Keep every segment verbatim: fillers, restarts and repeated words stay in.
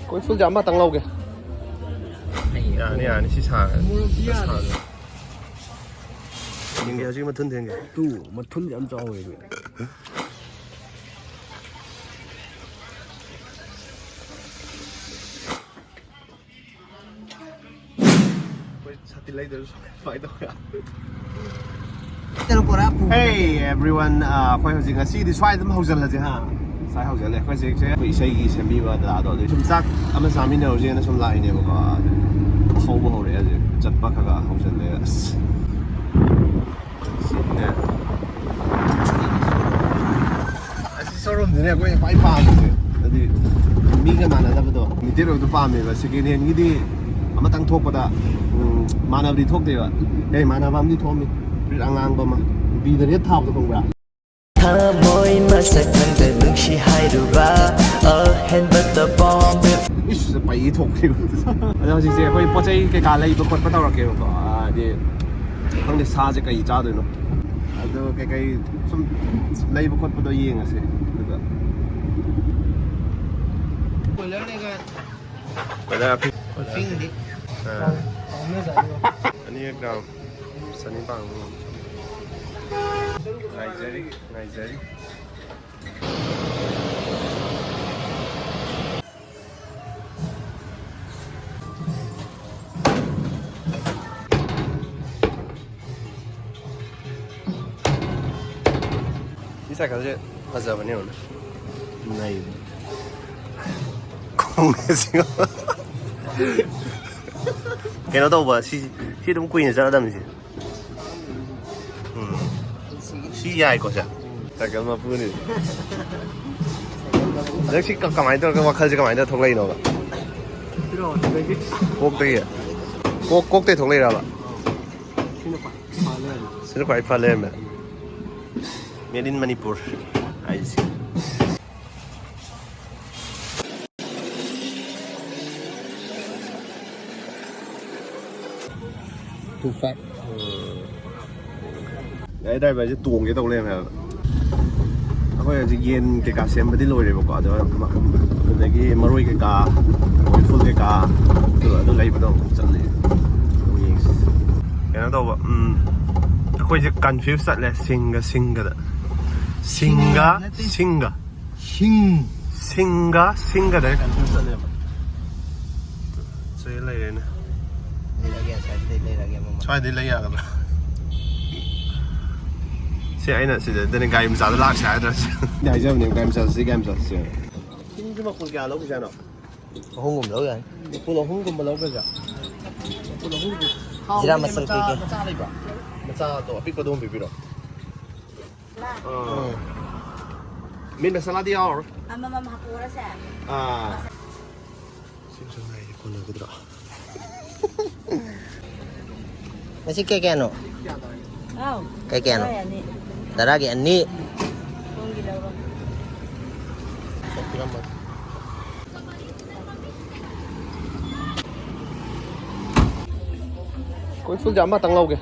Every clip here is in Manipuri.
ꯀꯣꯏ ꯐꯨꯜꯁꯦ ꯑꯃꯇꯪ ꯂꯧꯒꯦ꯫ ꯌꯥꯅꯤ, ꯌꯥꯅꯤ, ꯁꯤ ꯁꯥꯔꯦ꯫ ꯊꯦꯡꯒꯦ, ꯍꯧꯖꯤꯛ ꯃꯊꯨꯟ ꯊꯦꯡꯒꯦ꯫ ꯇꯨ, ꯃꯊꯨꯟ ꯌꯥꯝ ꯆꯥꯎꯋꯦ꯫ ꯑꯩꯈꯣꯏ ꯁꯥꯇꯤꯟ ꯂꯩꯗ꯭ꯔꯁꯨ ꯁꯨꯃꯥꯏꯅ ꯇꯧꯔꯦ꯫ Hey everyone, ꯑꯩꯈꯣꯏ ꯍꯧꯖꯤꯛ ꯉꯁꯤꯗꯤ ꯁ꯭ꯋꯥꯏꯗ ꯑꯗꯨꯝ ꯍꯧꯖꯤꯜꯂꯁꯦ ꯍꯥ꯫ ꯁ꯭ꯋꯥꯏ ꯍꯧꯖꯤꯜꯂꯦ꯫ ꯑꯩꯈꯣꯏ ꯍꯧꯖꯤꯛꯁꯦ ꯑꯩꯈꯣꯏ ꯏꯁꯩꯒꯤ ꯁꯦꯝꯕꯤꯕ ꯗꯗꯥꯗꯣ ꯑꯗꯨ ꯁꯨꯝ ꯆꯥꯛ ꯑꯃ ꯆꯥꯃꯤꯟꯅꯔꯨꯁꯦꯅ ꯁꯨꯝ ꯂꯥꯛꯏꯅꯦꯕꯀꯣ꯫ ꯑꯗꯨ ꯍꯧꯕ ꯍꯧꯔꯛꯑꯦ ꯍꯧꯖꯤꯛ꯫ ꯆꯠꯄ ꯈꯔ ꯈꯔ ꯍꯧꯖꯤꯜꯂꯦ꯫ ꯑꯁ꯫ ꯁꯤꯅꯦ꯫ ꯑꯁꯤ showroomꯁꯤꯅꯦ ꯑꯩꯈꯣꯏ ꯈ꯭ꯋꯥꯏ ꯄꯥꯝꯃꯤꯁꯦ꯫ ꯍꯥꯏꯗꯤ ꯃꯤꯒ ꯃꯥꯟꯅꯗꯕꯗꯣ꯫ Limited ꯑꯣꯏꯕꯗꯣ ꯄꯥꯝꯃꯦꯕ꯫ Second handꯒꯤꯗꯤ ꯑꯃꯇꯪ ꯊꯣꯛꯄꯗ, ꯎꯝ, ꯃꯥꯟꯅꯕꯗꯤ ꯊꯣꯛꯇꯦꯕ꯫ ꯑꯦ, ꯃꯥꯟꯅꯕ ꯑꯃꯗꯤ ꯊꯣꯛꯑꯝꯃꯤ꯫ ꯐꯨꯔꯤꯠ ꯑꯉꯥꯡꯕ ꯑꯃ꯫ ꯕꯤꯗ ꯔꯦꯠ ꯊꯥꯕꯗꯣ ꯈꯪꯕ꯭ꯔꯥ? ꯊꯃꯣꯏ ꯃꯁꯛ ꯈꯪꯗ ꯅꯨꯡꯁꯤ ꯍꯥꯏꯔꯨꯕ ꯑꯍꯦꯟꯕ ꯇꯄꯣꯝ꯫ ꯏꯁ, ꯄꯩ ꯊꯣꯛꯈꯤꯕ꯫ ꯑꯗꯣ ꯍꯧꯖꯤꯛꯁꯦ ꯑꯩꯈꯣꯏ ꯄꯣꯠ ꯆꯩ ꯀꯩꯀꯥ ꯂꯩꯕ ꯈꯣꯠꯄ ꯇꯧꯔꯛꯀꯦꯕꯀꯣ꯫ ꯍꯥꯏꯗꯤ ꯈꯪꯗꯦ ꯁꯥꯁꯦ ꯀꯩ ꯆꯥꯗꯣꯏꯅꯣ꯫ ꯑꯗꯣ ꯀꯩꯀꯩ ꯁꯨꯝ ꯂꯩꯕ ꯈꯣꯠꯄꯗꯣ ꯌꯦꯡꯉꯁꯦ꯫ ꯑꯗꯨꯒ ꯀꯣꯏꯂꯔꯅꯦꯒ ꯀꯣꯏꯂꯔ ꯑꯄꯤꯛ-, ꯐꯤꯡꯗꯤ ꯑꯥ꯫ ꯑꯅꯤꯒ ꯒ꯭ꯔꯥꯝ ꯆꯅꯤꯄꯥꯟꯃꯨꯛ꯫ ꯉꯥꯏꯖꯔꯤ, ꯉꯥꯏꯖꯔꯤ꯫ ꯁꯤ ꯁꯥꯏꯀꯜꯁꯦ ꯐꯖꯕꯅꯦ, ꯌꯦꯡꯉꯨꯅꯦ꯫ ꯅꯩꯕꯅꯦ꯫ ꯈꯣꯡꯅꯦ ꯁꯤꯒ꯫ ꯀꯩꯅꯣ ꯇꯧꯕ, ꯁꯤ, ꯁꯤ ꯑꯗꯨꯝ ꯀꯨꯏꯅ ꯆꯠꯂꯗꯕꯅꯤ ꯁꯤ꯫ ꯎꯝ꯫ ꯁꯤ ꯌꯥꯏꯀꯣ, ꯁꯦ? ꯁꯥꯏꯀꯜ ꯃꯄꯨꯅꯤ꯫ ꯅꯪ ꯁꯤ ꯀ-, ꯀꯃꯥꯏꯅ ꯇꯧꯔꯒ, ꯋꯥꯈꯜꯁꯦ ꯀꯃꯥꯏꯅ ꯇꯧꯔ ꯊꯣꯛꯂꯛꯏꯅꯣꯕ? ꯀꯣꯛꯇꯒꯤ? ꯀꯣꯛ, ꯀꯣꯛꯇꯒꯤ ꯊꯣꯛꯂꯛꯏꯔꯕ? ꯁꯤꯅ ꯈ꯭ꯋꯥꯏ ꯐ ꯂꯩꯔꯝꯃꯦ꯫ Made in Manipur ꯍꯥꯏꯁꯦ꯫ Too fat. ꯎꯝ꯫ ꯒꯥꯔꯤ ꯗ꯭ꯔꯥꯏꯚꯔꯁꯦ ꯇꯣꯡꯒꯦ ꯇꯧ ꯂꯩꯔꯝꯃꯦ ꯍꯥꯏꯕ꯫ ꯍꯣꯏ, ꯍꯧꯖꯤꯛ ꯌꯦꯟ ꯀꯩꯀꯥ ꯁꯦꯝꯕꯗꯤ ꯂꯣꯏꯔꯦꯕꯀꯣ, ꯑꯗꯣ ꯑꯗꯒꯤ ꯃꯔꯣꯏ ꯀꯩꯀꯥ, ꯃꯣꯏ ꯐꯨꯜ ꯀꯩꯀꯥ, ꯑꯗꯨ ꯑꯗꯨ ꯂꯩꯕꯗꯣ ꯑꯃꯨꯛ ꯆꯠꯂꯤ꯫ ꯑꯃꯨꯛ ꯌꯦꯡꯁꯤ꯫ ꯀꯩꯅꯣ ꯇꯧꯕ, ꯎꯝ, ꯑꯩꯈꯣꯏꯁꯦ ꯀꯟꯐ꯭ꯌꯨꯁ ꯆꯠꯂꯦ ꯁꯤꯡꯒ ꯁꯤꯡꯒꯗ꯫ ꯁꯤꯡꯒ ꯅꯠꯇꯦ꯫ ꯁꯤꯡꯒ꯫ ꯁꯤꯡ꯫ ꯁꯤꯡꯒ ꯁꯤꯡꯒꯗ ꯀꯟꯐ꯭ꯌꯨꯁ ꯆꯠꯂꯦꯕ꯫ ꯁꯤ ꯂꯩꯔꯦꯅꯦ꯫ ꯂꯩꯔꯒꯦ, ꯑꯁ꯭ꯋꯥꯏꯗꯩ ꯂꯩꯔꯒꯦ ꯑꯃꯃ꯫ ꯁ꯭ꯋꯥꯏꯗꯩ ꯂꯩ ꯌꯥꯒꯗ꯭ꯔꯥ? ꯁꯤ ꯑꯩꯅ ꯁꯤꯗ, ꯑꯗꯨꯅ ꯒꯥꯔꯤ ꯃꯆꯥꯗ ꯂꯥꯛꯁꯦ ꯍꯥꯏꯗ꯭ꯔꯥ? ꯑꯩꯅ ꯍꯥꯏꯖꯕꯅꯦ, ꯒꯥꯔꯤ ꯃꯆꯥꯁꯤ, ꯒꯥꯔꯤ ꯃꯆꯥꯁꯤ꯫ ꯁꯤꯡꯁꯤ ꯃꯄꯨꯟ ꯀꯌꯥ ꯂꯧꯈꯤꯁꯦ ꯍꯥꯏꯅꯣ? ꯑꯍꯨꯝꯒꯨꯝꯕ ꯂꯧ ꯌꯥꯅꯤ꯫ ꯃꯄꯨꯟ ꯑꯍꯨꯝꯒꯨꯝꯕ ꯂꯧꯒꯗ꯭ꯔꯥ? ꯃꯄꯨꯟ ꯑꯍꯨꯝꯒꯤ ꯊꯥꯎ ꯖꯤꯔꯥ ꯃꯆꯜ ꯃꯆꯥ, ꯀꯩꯀꯩ? ꯃꯆꯥ ꯂꯩꯕ꯭ꯔꯥ? ꯃꯆꯥꯗꯣ ꯑꯄꯤꯛꯄꯗꯣ ꯑꯃ ꯄꯤꯕꯤꯔꯣ꯫ ꯑꯥ꯫ ꯎꯝ꯫ ꯃꯤꯠ ꯃꯁꯥꯂꯥꯗꯤ ꯌꯥꯎꯔꯣꯏ꯫ ꯑꯃꯃꯝ ꯍꯥꯞꯄꯛꯑꯣꯔꯁꯦ? ꯑꯥ꯫ ꯁꯤ ꯉꯁꯥꯏ ꯀꯣꯟꯅꯒꯗ꯭ꯔꯣ? ꯃꯁꯤ ꯀꯩ ꯀꯌꯥꯅꯣ? ꯑꯥꯎ꯫ ꯀꯩ ꯀꯌꯥꯅꯣ? ꯇꯔꯥꯒꯤ ꯑꯅꯤ꯫ ꯇꯔꯥꯒꯤ ꯑꯅꯤ꯫ ꯁꯣꯝꯒꯤ ꯂꯧꯔꯣ꯫ ꯁꯣꯝ ꯄꯤꯔꯝꯃꯒꯦ꯫ ꯀꯣꯏ ꯐꯨꯜꯁꯦ ꯑꯃꯇꯪ ꯂꯧꯒꯦ꯫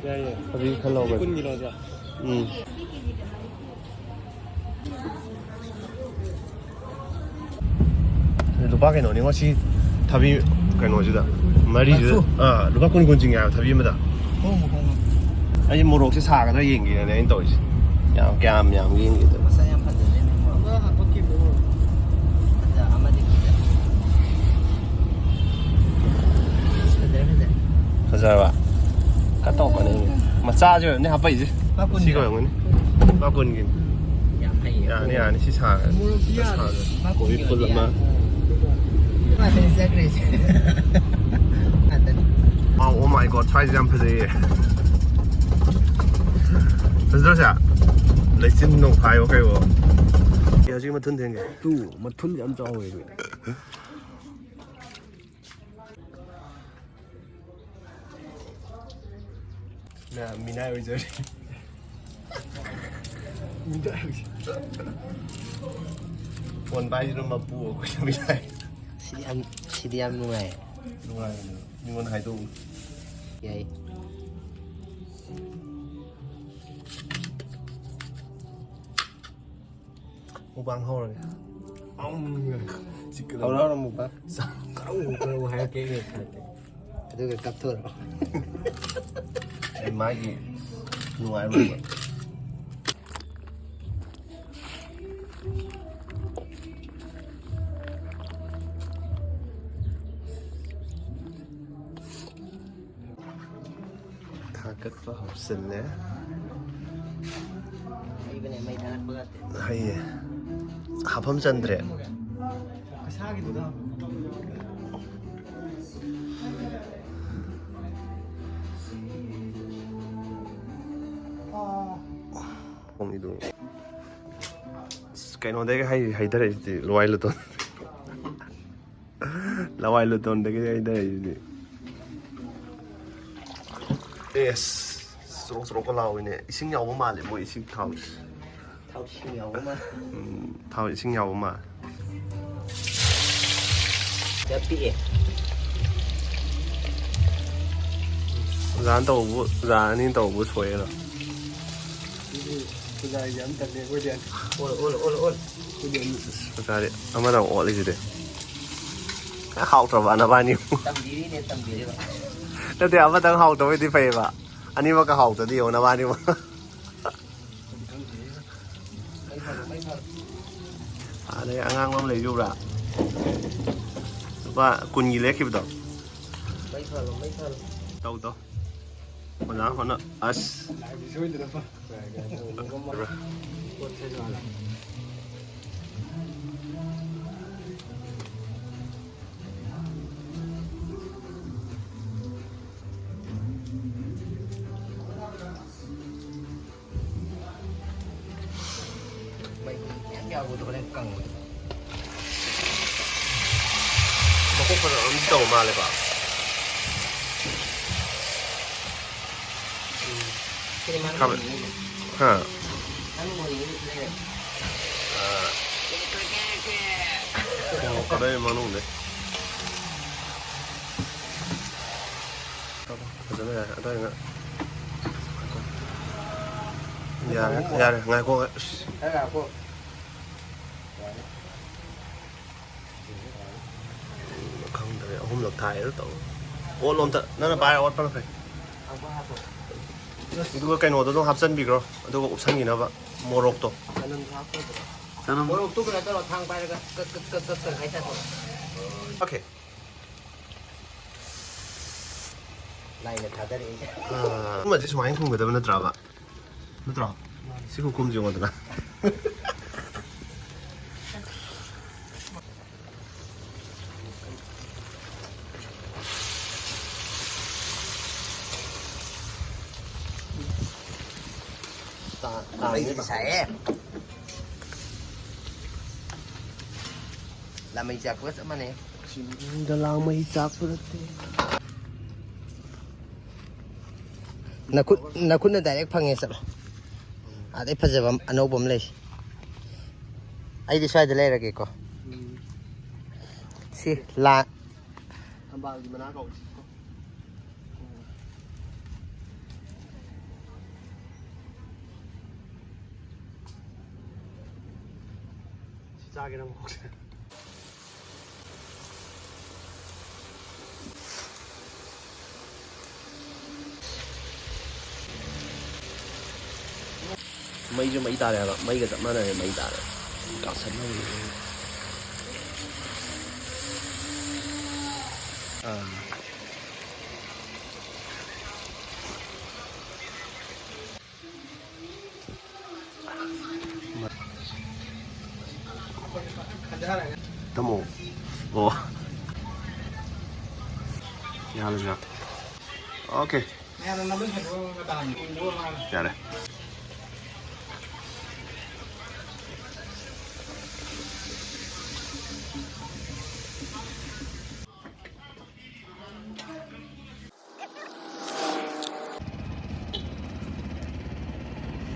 ꯌꯥꯏꯌꯦ꯫ ꯊꯕꯤ ꯈꯔ ꯂꯧꯒꯦ꯫ ꯀꯨꯟꯒꯤ ꯂꯧꯔꯁꯤꯔꯥ? ꯎꯝ꯫ ꯂꯨꯄꯥ ꯀꯩꯅꯣꯅꯤꯉꯣ ꯁꯤ ꯊꯕꯤ ꯀꯩꯅꯣꯁꯤꯗ, ꯃꯔꯤꯁꯤꯗ꯫ ꯃꯔꯐꯨ꯫ ꯑꯥ, ꯂꯨꯄꯥ ꯀꯨꯟ ꯀꯨꯟ ꯆꯤꯡꯉꯦ ꯍꯥꯏꯕ ꯊꯕꯤ ꯑꯃꯗ꯫ ꯍꯣꯡꯉꯨ, ꯍꯣꯡꯉꯨ꯫ ꯑꯩꯁꯦ ꯃꯣꯔꯣꯛꯁꯦ ꯁꯥꯒꯗ꯭ꯔꯥ ꯌꯦꯡꯒꯦꯅ ꯑꯩꯅ ꯇꯧꯔꯤꯁꯦ꯫ ꯌꯥꯝ, ꯀꯌꯥꯝ ꯌꯥꯝ ꯌꯦꯡꯒꯦꯗ꯫ ꯃꯁꯛ ꯌꯥꯝ ꯐꯖꯩꯅꯦ ꯃꯣꯔꯣꯛ꯫ ꯑꯃ ꯍꯥꯞꯄꯛꯈꯤꯕꯗꯣ꯫ ꯐꯖ-, ꯑꯃꯗꯤ ꯐꯖꯩ꯫ ꯐꯖꯔꯦ, ꯐꯖꯔꯦ꯫ ꯐꯖꯔꯕ? ꯈꯔ ꯇꯧꯔꯛꯀꯅꯤ꯫ ꯃꯆꯥꯁꯦ ꯑꯣꯏꯔꯝꯅꯤ ꯍꯥꯞꯄꯛꯏꯁꯦ꯫ ꯂꯨꯄꯥ ꯀꯨꯟꯒꯤ꯫ ꯁꯤꯒ ꯑꯣꯏꯔꯝꯒꯅꯤ꯫ ꯂꯨꯄꯥ ꯀꯨꯟꯒꯤꯅꯤ꯫ ꯌꯥꯝ ꯐꯩꯌꯦ꯫ ꯌꯥꯅꯤ, ꯌꯥꯅꯤ꯫ ꯁꯤ ꯁꯥꯔꯦ꯫ ꯃꯣꯔꯣꯛꯇꯤ ꯌꯥꯝ ꯁꯥꯔꯦ꯫ ꯂꯨꯄꯥ ꯀꯣꯕꯤ ꯀꯨꯟꯒꯤ ꯐꯨꯜ ꯑꯣꯏꯗꯤ ꯑꯃ꯫ ꯌꯥꯔꯦ꯫ ꯉꯥꯛꯇꯅꯤ ꯆꯠꯈ꯭ꯔꯤꯁꯦ꯫ ꯉꯥꯛꯇꯅꯤ꯫ Wow, oh my God, ꯁ꯭ꯋꯥꯏꯁꯦ ꯌꯥꯝ ꯐꯖꯩꯌꯦ꯫ ꯐꯖꯗ꯭ꯔꯣ ꯁꯦ? ꯂꯩꯆꯤꯟ ꯅꯣꯡꯐꯥꯏꯌꯣ ꯀꯩꯋꯣ꯫ ꯑꯦ, ꯍꯧꯖꯤꯛ ꯃꯊꯨꯟ ꯊꯦꯡꯒꯦ꯫ ꯇꯨ, ꯃꯊꯨꯟ ꯌꯥꯝ ꯆꯥꯎꯋꯦ꯫ ꯅ ꯃꯤꯅꯥꯏ ꯑꯣꯏꯖꯔꯦ꯫ ꯃꯤꯅꯥꯏ ꯑꯣꯏꯖꯔꯦ꯫ ꯐꯣꯟ ꯄꯥꯏꯁꯤꯅ ꯃꯄꯨ ꯑꯩꯈꯣꯏꯅ ꯃꯤꯅꯥꯏ꯫ ꯁꯤꯗꯤ ꯌꯥꯝ, ꯁꯤꯗꯤ ꯌꯥꯝ ꯅꯨꯡꯉꯥꯏ꯫ ꯅꯨꯡꯉꯥꯏꯕꯅꯦ꯫ ꯃꯤꯉꯣꯟꯗ ꯍꯥꯏꯗꯣꯛꯎ꯫ ꯌꯥꯏ꯫ ꯃꯨꯛꯕꯥꯡ ꯍꯧꯔꯒꯦ꯫ ꯎꯝ, ꯆꯤꯛꯀꯗꯧꯔꯦ꯫ ꯍꯧꯔꯣ, ꯍꯧꯔꯣ, ꯃꯨꯛꯕꯥꯡ꯫ ꯆꯥꯛ ꯀꯔꯧ ꯀꯔꯧ ꯍꯥꯏꯔꯛꯀꯦ ꯑꯩꯅ ꯊꯥꯔꯛꯀꯦ꯫ ꯑꯗꯨꯒ ꯀꯥꯞꯊꯣꯔꯛꯑꯣ꯫ ꯑꯩ ꯃꯥꯒꯤ ꯅꯨꯡꯉꯥꯏꯔꯣꯏꯕ꯫ ꯊꯥꯒꯠꯄ ꯍꯧꯁꯤꯜꯂꯦ꯫ ꯍꯩꯕꯅꯦ, ꯃꯩ ꯊꯥꯒꯠꯄꯒ꯫ ꯍꯩꯌꯦ꯫ ꯍꯥꯞꯐꯝ ꯆꯟꯗ꯭ꯔꯦ꯫ ꯃꯁꯥꯒꯤꯗꯨꯗ ꯍꯥꯞꯄꯣ꯫ ꯀꯩꯅꯣꯗꯒꯤ ꯍꯩ-, ꯍꯩꯊꯔꯛꯏꯁꯤꯗꯤ ꯂꯋꯥꯏ ꯂꯨꯇꯣꯟ꯫ ꯂꯋꯥꯏ ꯂꯨꯇꯣꯟꯗꯒꯤ ꯍꯩꯊꯔꯛꯏꯁꯤꯗꯤ꯫ ꯑꯦꯁ, ꯆꯣꯔꯣꯛ ꯆꯣꯔꯣꯛꯀ ꯂꯥꯎꯏꯅꯦ꯫ ꯏꯁꯤꯡ ꯌꯥꯎꯕ ꯃꯥꯜꯂꯦ ꯃꯣꯏ ꯏꯁꯤꯡ ꯊꯥꯎꯁꯦ꯫ ꯊꯥꯎ ꯏꯁꯤꯡ ꯌꯥꯎꯕ ꯃꯥꯜꯂꯦ꯫ ꯎꯝ, ꯊꯥꯎ ꯏꯁꯤꯡ ꯌꯥꯎꯕ ꯃꯥꯜꯂꯦ꯫ ꯌꯥꯝ ꯄꯤꯛꯑꯦ꯫ ꯑꯣꯖꯥꯅ ꯇꯧꯕꯕꯨ, ꯑꯣꯖꯥ ꯑꯅꯤꯅ ꯇꯧꯕꯕꯨ ꯁꯣꯏꯔꯦ ꯑꯗꯣ꯫ ꯄꯨꯖꯥꯔꯤꯁꯦ ꯌꯥꯝ ꯇꯜꯂꯦ ꯑꯩꯈꯣꯏꯗꯤ꯫ ꯑꯣꯜ, ꯑꯣꯜ, ꯑꯣꯜ, ꯑꯣꯜ꯫ ꯑꯩꯈꯣꯏꯗꯤ ꯑꯗꯨꯝ ꯄꯨꯖꯥꯔꯤ ꯑꯃꯗ ꯑꯃꯨꯛ ꯑꯣꯠꯂꯤꯁꯤꯗꯤ꯫ ꯍꯥꯎꯇ꯭ꯔꯕ ꯅꯕꯥꯅꯤ? ꯇꯝꯕꯤꯔꯤꯅꯦ, ꯇꯝꯕꯤꯔꯤꯕ꯫ ꯅꯠꯇꯦ, ꯑꯃꯇꯪ ꯍꯥꯎꯇꯕꯩꯗꯤ ꯐꯩꯌꯦꯕ, ꯑꯅꯤꯃꯛꯀ ꯍꯥꯎꯇꯗꯤ ꯌꯦꯡꯉꯣ ꯅꯕꯥꯅꯤꯃꯛ꯫ ꯃꯩ ꯊꯥꯔꯣ, ꯃꯩ ꯊꯥꯔꯣ꯫ ꯑꯗꯩ ꯑꯉꯥꯡꯕ ꯑꯃ ꯂꯩꯕꯤꯕ꯭ꯔꯥ? ꯂꯨꯄꯥ ꯀꯨꯟꯒꯤ ꯂꯦꯛꯈꯤꯕꯗꯣ꯫ ꯃꯩ ꯊꯥꯔꯣ, ꯃꯩ ꯊꯥꯔꯣ꯫ ꯇꯧ, ꯇꯧ꯫ ꯑꯣꯖꯥ ꯍꯣꯠꯅ-, ꯑꯁ꯫ ꯂꯥꯏꯕꯤ ꯁꯣꯏꯗꯅꯕ꯫ ꯄꯣꯠ ꯁꯦꯝꯃꯛꯑꯣ꯫ ꯃꯍꯤ ꯈꯤꯇꯪ ꯌꯥꯎꯕꯗꯣ ꯍꯣꯔꯦꯟ ꯀꯪꯕꯗꯣ꯫ ꯃꯀꯣꯛ ꯐꯖꯅ ꯑꯗꯨꯝ ꯇꯧ ꯃꯥꯜꯂꯦꯀꯣ꯫ ꯎꯝ꯫ ꯁꯤꯗꯤ ꯃꯥꯅ ꯈꯥꯃꯦꯟ꯫ ꯃꯨꯟꯕꯒꯤꯅꯦ꯫ ꯍꯥ꯫ ꯃꯥꯅ ꯃꯨꯟꯕꯒꯤꯅꯦ ꯁꯤꯗ ꯂꯩꯔꯦ꯫ ꯑꯥ꯫ ꯁꯤꯗꯤ ꯀ꯭ꯔꯦꯛ ꯀ꯭ꯔꯦꯛ ꯀ꯭ꯔꯦꯛ꯫ ꯑꯣ, ꯀꯗꯥꯏ ꯃꯅꯨꯡꯗ? ꯐꯖꯅ ꯌꯥꯔꯦ꯫ ꯑꯗꯨꯋꯥꯏꯅ ꯌꯥꯔꯦ, ꯌꯥꯔꯦ꯫ ꯉꯥꯏꯈꯣ꯫ ꯑꯁ꯫ ꯈꯔ ꯉꯥꯏꯈꯣ꯫ ꯈꯪꯗ꯭ꯔꯦ, ꯑꯍꯨꯝꯂꯛ ꯊꯥꯏꯔ ꯇꯧ꯫ ꯑꯣꯠꯂꯣꯝꯗ ꯅꯪꯅ ꯄꯥꯏꯔ ꯑꯣꯠꯄꯅ ꯐꯩ꯫ ꯑꯗꯨꯒ ꯀꯩꯅꯣꯗꯣ ꯑꯗꯨꯝ ꯍꯥꯞꯆꯤꯟꯕꯤꯈ꯭ꯔꯣ, ꯑꯗꯨꯒ ꯎꯞꯁꯟꯈꯤꯅꯕ ꯃꯣꯔꯣꯛꯇꯣ꯫ ꯆꯅꯝꯁꯨ ꯍꯥꯞꯄꯣꯏꯗ꯭ꯔꯣ? ꯆꯅꯝ꯫ ꯃꯣꯔꯣꯛꯇꯨ ꯀꯩꯅꯣ ꯇꯧꯔꯣ, ꯊꯥꯡ ꯄꯥꯏꯔꯒ ꯀꯛ ꯀꯛ ꯀꯛ ꯀꯛ ꯀꯛ ꯍꯥꯏꯇꯥꯔꯦ꯫ ꯑꯣꯀꯦ꯫ ꯂꯥꯏꯅ ꯊꯥꯗꯔꯛꯏ꯫ ꯑꯥ, ꯑꯃꯗꯤ ꯁꯨꯃꯥꯏꯅ ꯈꯨꯝꯒꯗꯕ ꯅꯠꯇ꯭ꯔꯕ? ꯅꯠꯇ꯭ꯔꯣ? ꯁꯤ ꯈꯨꯈꯨꯝꯁꯦ ꯌꯦꯡꯉꯣꯗꯅ꯫ ꯇꯥ-, ꯇꯥ-, ꯃꯩꯗꯤ ꯁꯥꯏꯌꯦ꯫ ꯂꯥꯃꯩ ꯆꯥꯛꯄꯒ ꯆꯞ ꯃꯥꯟꯅꯩ꯫ ꯆꯤꯡꯗ ꯂꯥꯡ ꯃꯩ ꯆꯥꯛꯄ ꯅꯠꯇꯦ꯫ ꯅꯈꯨꯠ, ꯅꯈꯨꯠꯅ direct ꯐꯪꯉꯦ, ꯆꯠꯂꯣ꯫ ꯑꯗꯩ ꯐꯖꯕ ꯑꯃ, ꯑꯅꯧꯕ ꯑꯃ ꯂꯩ꯫ ꯑꯩꯗꯤ ꯁ꯭ꯋꯥꯏꯗ ꯂꯩꯔꯒꯦꯀꯣ꯫ ꯎꯝ꯫ ꯁꯤ ꯂꯥ- ꯊꯝꯕꯥꯜꯒꯤ ꯃꯅꯥ ꯀꯧꯏ꯫ ꯁꯤ ꯆꯥꯒꯦ ꯅꯪ ꯃꯈꯣꯛꯁꯦ꯫ ꯃꯩꯁꯨ ꯃꯩ ꯇꯥꯔꯦ ꯍꯥꯏꯕ, ꯃꯩꯒ ꯆꯞ ꯃꯥꯟꯅꯔꯦ, ꯃꯩ ꯇꯥꯔꯦ꯫ ꯀꯥꯁꯟ ꯍꯧꯔꯦ꯫ ꯑꯥ꯫ ꯇꯥꯃꯣ꯫ ꯑꯣ꯫ ꯌꯥꯔꯦ, ꯌꯥꯔꯦ꯫ ꯑꯣꯀꯦ꯫ ꯌꯥꯔꯦ꯫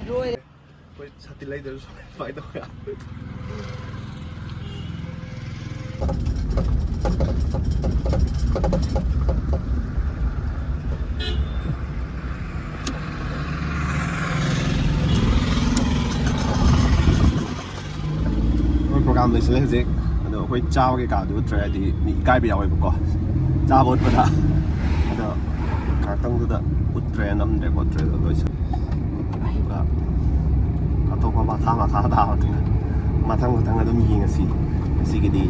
ꯂꯣꯏꯔꯦ꯫ ꯑꯩꯈꯣꯏ ꯁꯥꯇꯤꯟ ꯂꯩꯗ꯭ꯔꯁꯨ ꯁꯨꯃꯥꯏꯅ ꯇꯧ ꯌꯥꯕ꯫ ꯃꯣꯏ program ꯌꯥꯝ ꯂꯩꯁꯤꯜꯂꯦ ꯍꯧꯖꯤꯛ꯫ ꯑꯗꯣ ꯑꯩꯈꯣꯏ ꯆꯥꯕ ꯀꯩꯀꯥꯗꯤ ꯎꯠꯇ꯭ꯔꯦ, ꯍꯥꯏꯗꯤ ꯃꯤ ꯏꯀꯥꯏꯕ ꯌꯥꯎꯋꯦꯕꯀꯣ ꯆꯥꯕ ꯎꯠꯄꯗ꯫ ꯑꯗꯣ ꯉꯥꯏꯍꯥꯛꯇꯪꯗꯨꯗ ꯎꯠꯇ꯭ꯔꯦ, ꯅꯝꯗ꯭ꯔꯦ ꯈꯣꯠꯇ꯭ꯔꯦ꯫ ꯑꯗꯣ ꯂꯣꯏꯁ ꯑꯇꯣꯞꯄ ꯃꯈꯥ ꯃꯈꯥ ꯇꯥꯕꯗꯨꯅ ꯃꯊꯪ ꯃꯊꯪ ꯑꯗꯨꯝ ꯌꯦꯡꯉꯁꯤ꯫ ꯉꯁꯤꯒꯤꯗꯤ